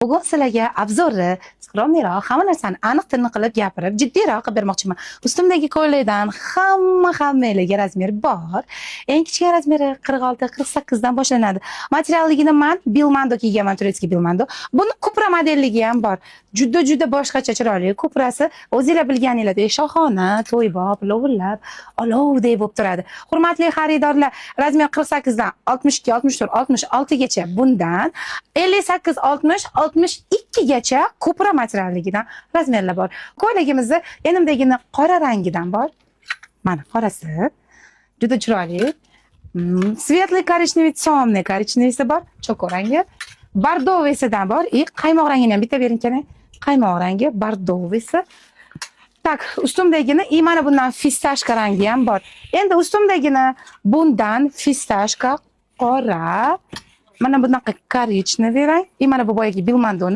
Bugun sizlarga обзор ni скромный roq, hamma narsani aniq tiniq qilib gapirib, jiddiyroq qilib bermoqchiman. Ustimdagi ko'ylakdan hamma hammalarga razmer bor. Eng kichkina razmeri 46, 48 dan boshlanadi. Materialligini man Bilmando kiyganman, турецкий Bilmando. Buni купра modelligi ham bor. Juda juda boshqacha chiroyli. Купра si o'zinglar bilganinglardek shohona, to'ybob, lovillab, olovdek bo'lib turadi. Hurmatli xaridorlar, razmer 48 dan 62, 64, 66 gacha bundan 58, 60, 62 gacha купра materialligidan razmerlar bor. Ko'ylagimizni enimdagini qora rangidan bor. Mana qorasi. Juda chiroyli. Светлый коричневый, темный коричневый si bor, choco rangi. Бордовый sidan bor и qaymoq rangini ham bitta bering keling. Qaymoq rangi, бордовый si. Так, ustimdagini и mana bundan фисташка rangi ham bor. Endi ustimdagini bundan фисташка qora, mana bunaqa коричневый rang и mana bu boyagi Bilmandoni.